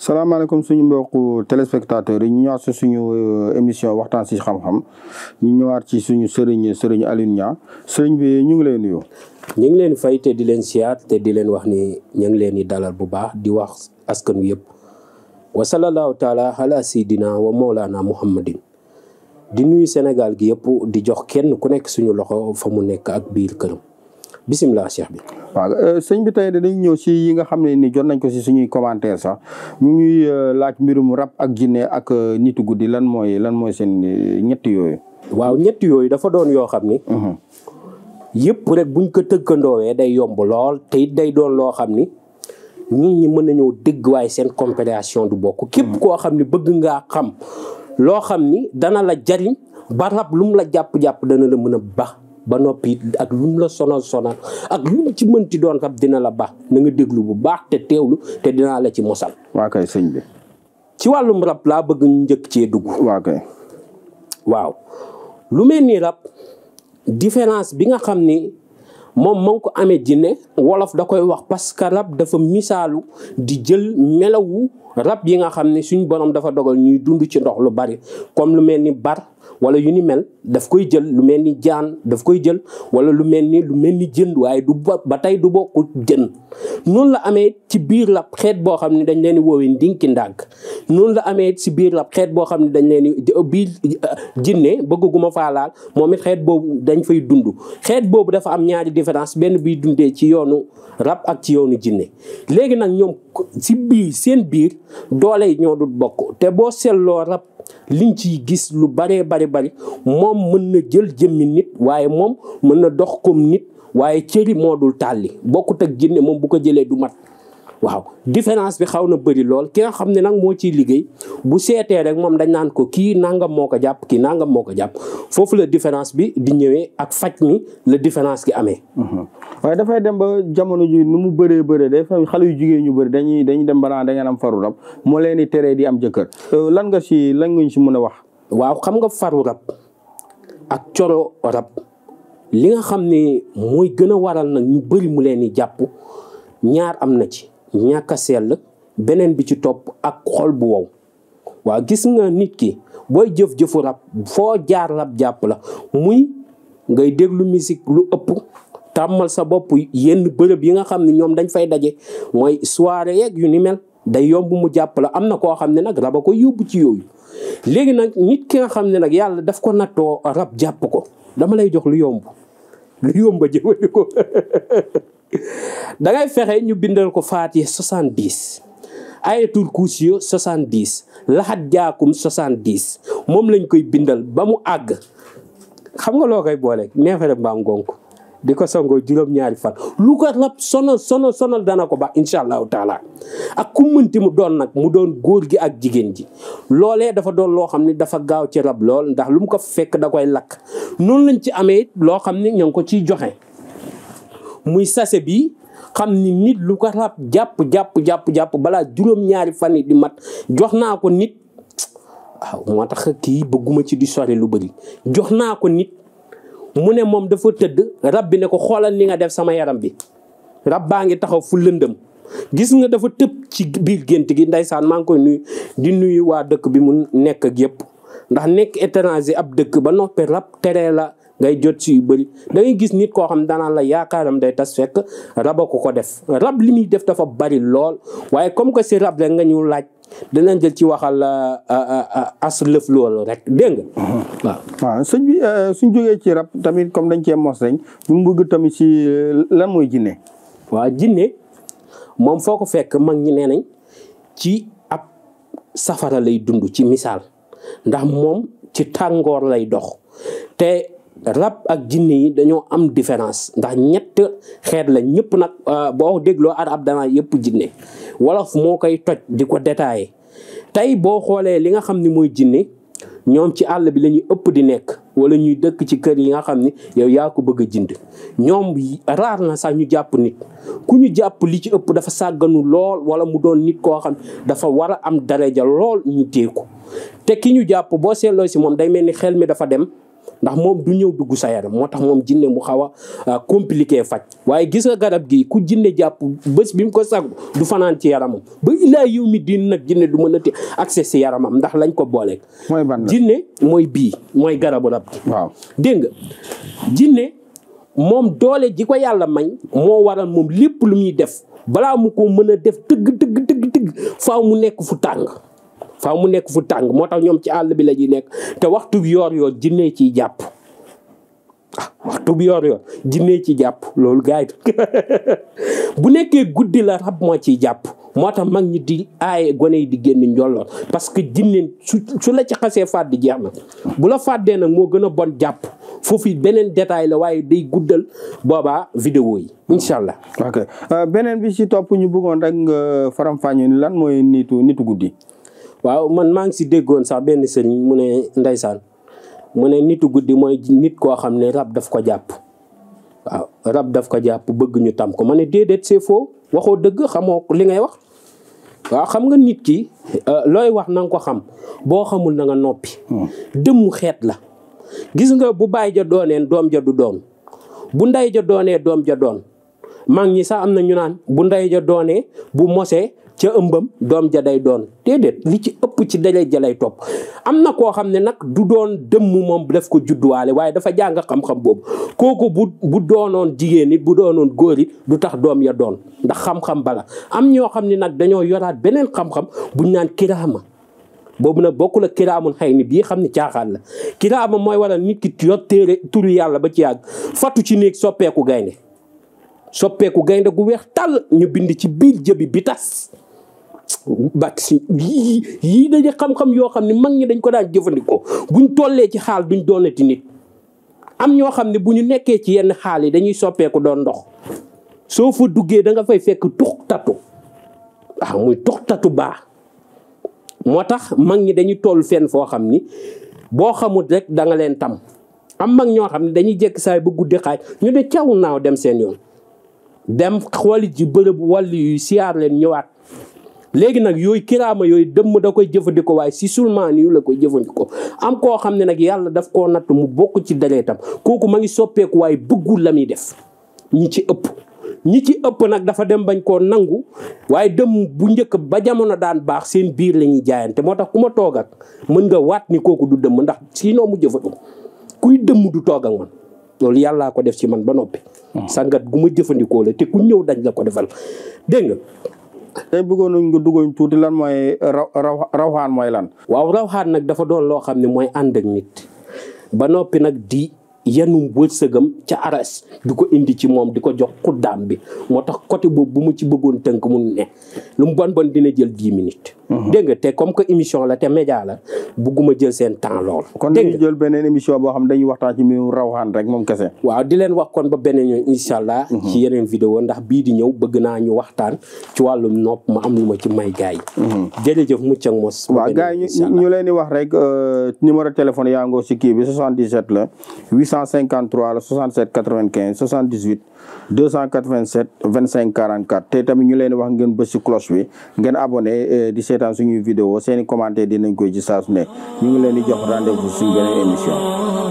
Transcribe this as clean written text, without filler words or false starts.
salaamaaleykum suñu mbokku téléspectateurs yi ñu ñëwaat si suñu émission waxtaan si xam-xam ñu ñëwaat ci suñu sëriñ Alioune Niang sëriñ bi ñu ngi lay nuyu. ñu ngi leen fay te di leen siyaar te di leen wax ni ñu ngi leen di dalal bu baax di wax askan wi yëpp wa sallallahu taala ala sayidina wa mawlana muhammadin di nuyu Sénégal gi yëpp di jox kenn ku nekk suñu loxo fa mu nekk ak biir këram bisimilah cheikh bi. waaw sëñ bi tey dañuy ñëw si yi nga xam ne ni jot nañ ko si suñuy commentaire sax ñu ñuy laaj mbirum rab ak jinne ak nitu guddi lan mooy seen ñett yooyu. waaw ñett yooyu dafa doon yoo xam ni. yëpp rek buñ ko tëggandoowee day yomb lool te it day doon loo xam ni nit ñi mën nañoo dégg waaye seen compréhension du bokk. képp koo xam ni bëgg ngaa xam loo xam ni dana la jariñ ba rab lu mu la jàpp-jàpp dana la mën a baax ba noppi ak lu mu la sonal ak lu mu ci mënti doon rab dina la baax na nga déglu bu baax te teewlu te dinaa la ci mosal. waa kay sëñ bi. ci wàllum rab laa bëgg ñu njëkk cee dugg. waa kay. waaw lu mel ni rab différence bi nga xam ni moom moo ko amee jinne wolof da koy wax parce que rab dafa misaalu di jël melawu rab yi nga xam ne suñ borom dafa dogal ñuy dund ci ndox lu bari comme lu mel ni bar wala yu ni mel daf koy jël lu mel ni jaan daf koy jël wala lu mel ni jën waaye du ba tey du bokk jën noonu la amee ci biir rab xeet boo xam ne dañ leen di woowee ndinki ndànk noonu la amee ci biir rab xeet boo xam ne dañ leen di biir jinne bëgguma faa laal moom it xeet boobu dañ fay dund xeet boobu dafa am ñaari différence benn biy dundee ci yoonu rab ak ci yoonu jinne léegi nag ñoom ci biir seen biir doole yi ñoo dul bokk te boo seetloo rab liñ ciy gis lu bari moom mën na jël jëmmi nit waaye moom mën na dox comme nit waaye cëri moo dul tàlli bokkut ak jinne moom bu ko jëlee du mat waaw différence bi xaw na bëri lool ki nga xam ne nag moo ciy liggéey bu seetee rek moom dañ naan ko kii nangam moo ko jàpp kii nangam moo ko jàpp foofu la différence bi di ñëwee ak faj mi la différence gi amee. waaye dafay dem ba jamono ji nu mu bëree day fa xale yu jigéen ñu bëri dañuy dem ba naan da ngeen am faru rab moo leen di teree di am jëkkër lan nga si mën a wax. waaw xam nga faru rab ak coro rab li nga xam ne mooy gën a waral nag ñu bëri mu leen di jàpp ñaar am na ci. ñàkk a sell beneen bi ci topp ak xol bu wow waaw gis nga nit ki booy jëf-jëfu rab foo jaar rab jàpp la muy ngay déglu musique lu ëpp tàmmal sa bopp yenn bërëb yi nga xam ne ñoom dañ fay daje mooy soirée yeeg yu ni mel day yomb mu jàpp la am na koo xam ne nag rab a ko yóbbu ci yooyu léegi nag nit ki nga xam ne nag yàlla daf ko nattoo rab jàpp ko dama lay jox lu yomb a jëfandikoo da ngay fexe ñu bindal ko Faatiha 70 ayatul kursi 70 laxat jaakum 70 moom lañ koy bindal ba mu àgg xam nga loo koy boole neefere mbaam ngonk di ko sangoo juróom-ñaari fan lu ko rab sonal dana ko ba incha allahu taala ak ku mënti mu doon nag mu doon góor gi ak jigéen ji loolee dafa doon loo xam ne dafa gaaw ci rab lool ndax lu mu ko fekk da koy lakk noonu lañ ci amee loo xam ne ñoo ngi ko ciy joxe muy sase bi xam ni nit lu ko rab jàpp balaa juróom-ñaari fan yi di mat jox naa ko nit waaw moo tax kii bëgguma ci di sori lu bëri jox naa ko nit mu ne moom dafa tëdd rab bi ne ko xoolal ni nga def sama yaram bi rab baa ngi taxaw fu lëndëm gis nga dafa tëb ci biir gént gi ndeysaan maa ngi koy nuyu di nuyu waa dëkk bi mu nekk ak yëpp ndax nekk étranger ab dëkk ba noppi rab teree la ngay jot ci yu bëri da ngay gis nit koo xam danaan la yaakaaram day tas fekk raba ko def rab li muy def dafa bari lool waaye comme que si rab rek nga ñu laaj dinañ jël ci waxal as lëf loolu rek dégg nga waaw sëñ bi suñ jógee ci rab tamit comme dañ cee mos dañ ñu bëgg tamit ci lan mooy jinne. waaw jinne moom foo ko fekk mag ñi nee nañ ci ab safara lay dund ci misaal ndax moom ci tàngoor lay dox te rab ak jinne yi dañoo am différence ndax ñett xeet la ñëpp nag boo dégloo arab dana yëpp jinne wolof moo koy toj di ko détaillé tey boo xoolee li nga xam ni mooy jinne ñoom ci àll bi la ñuy ëpp di nekk wala ñuy dëkk ci kër yi nga xam ni yow yaa ko bëgg a jënd ñoom raar na sax ñu jàpp nit ku ñu jàpp li ci ëpp dafa sàgganu lool wala mu doon nit koo xam dafa war a am daraja lool ñu téye ko te ki ñu jàpp boo seetloo si moom day mel ni xel mi dafa dem ndax moom du ñëw dugg sa yaram moo tax moom jinne mu xaw a compliqué faj waaye gis nga garab gi ku jinne jàpp bés bi mu ko sagu du fanaan ci yaramam ba ilaa yow mi diin nag jinne du mën a ti accès si yaramam ndax lañ ko booleeg mooy ban jinne mooy bii mooy garabu rab waaw dégg nga jinne moom doole ji ko yàlla may moo waral moom lépp lu muy def balaa mu ko mën a def dëgg faaw mu nekk fu tàng moo tax ñoom ci àll bi la ñuy nekk te waxtu bi yoor jinne ciy jàpp waxtu bi yoor jinne ci jàpp loolu gars yi bu nekkee guddi la rab moo ciy jàpp moo tax mag ñi di aaye gone yi di génn njolloor parce que jinne su la ci xasee fàdd jeex na bu la fàddee nag moo gën a bon jàpp foofu beneen détail la waaye day guddal boobaa vidéo yi incha allah. ok beneen bi ci topp ñu bëggoon rek nga faram-fàccee ni lan mooy nitu guddi. waaw man maa ngi si déggoon sax benn sëriñ mu ne ndeysaan mu ne nitu guddi mooy nit koo xam ne rab daf ko jàpp waaw rab daf ko jàpp bëgg ñu tam ko ma ne déedéet c'est faux waxoo dëgg xamoo li ngay wax waaw xam nga nit ki looy wax na nga ko xam boo xamul na nga noppi. dëmmu xeet la gis nga bu baay ja dooneen doom ja du doon bu ndey ja doonee doom ja doon mag ñi sax am na ñu naan bu ndey ja doonee bu mosee ca ëmbam doom ja day doon déedéet li ci ëpp ci dalee ja lay topp am na koo xam ne nag du doon dëmm moom daf ko judduwaale waaye dafa jàng xam-xam boobu kooku bu doonoon jigéen it bu doonoon góor it du tax doom ya doon ndax xam-xam bala am ñoo xam ne nag dañoo yoraat beneen xam-xam buñ naan kiraama boobu nag bokkul ak kiraamun xëy ni bii xam ne caaxaan la kiraama mooy waral nit ki yor téere turu yàlla ba ci yàgg fatu ci néeg soppeeku gaynde gu weex tàll ñu bind ci biir jëbi bi tas bat si yii dañu xam-xam yoo xam ne mag ñi dañ ko daan jëfandikoo buñ tollee ci xaal duñ doonati nit am ñoo xam ne bu ñu nekkee ci yenn xaal yi dañuy soppeeku doon ndox soo fa duggee da nga fay fekk tux tatu waaw muy tux tatu baax moo tax mag ñi dañuy toll fenn foo xam ni boo xamul rek da nga leen tam am mag ñoo xam ne dañuy jekk saay ba guddi xaaj ñu ne caw naaw dem seen yoon dem xooli ji bërëb wàllu yu siyaar leen ñëwaat léegi nag yooyu kiraama yooyu dëmm da koy jëfandikoo waaye si sulmaan yu la koy jëfandikoo am koo xam ne nag yàlla daf koo natt mu bokk ci deretam kooku ma ngi soppeeku waaye bëggul la muy def ñi ci ëpp nag dafa dem bañ koo nangu waaye dëmm bu njëkk ba jamono daan baax seen biir la ñuy jaayante moo tax ku ma toog ak mën nga waat ni kooku du dëmm ndax sinon mu jëfandikoo kuy dëmm du toog ak man loolu yàllaa ko def ci man ba noppi. sangat gu ma jëfandikoo la te ku ñëw dañ la ko defal dégg nga. tey bëggoon nañ nga duggoon tuuti lan mooy rawxaan mooy lan. waaw rawxaan nag dafa doon loo xam ne mooy ànd ak nit ba noppi nag di yenu wërsëgam ca aras di ko indi ci moom di ko jox xuddaam bi moo tax côté boobu bu mu ci bëggoon tënk mun ne lu mu bon dina jël 10 minutes. dégg nga te comme que émission la te média la bugguma jël seen temps lool. kon dañuy jël beneen émission boo xam dañuy waxtaan ci mbirum rawxaan rek moom kese. waaw di leen wax kon ba beneen yoon incha allah. ci yeneen vidéo ndax bii di ñëw bëgg naa ñu waxtaan ci wàllum nopp ma am lu ma ci may gars yi. jërëjëf mucc ak mos. waaw gars yi ñu leen di wax rek numéro téléphone yaa ngoo si kii bi 77 la 853 la 67 95 78 287 25 44 te tamit ñu leen di wax ngeen bës si cloche bi ngeen abonné di seetaan suñuy vidéo seeni commentaire dinañ koy ci saa su ne ñu ngi leen di jox rendez-vous suñu beneen émission.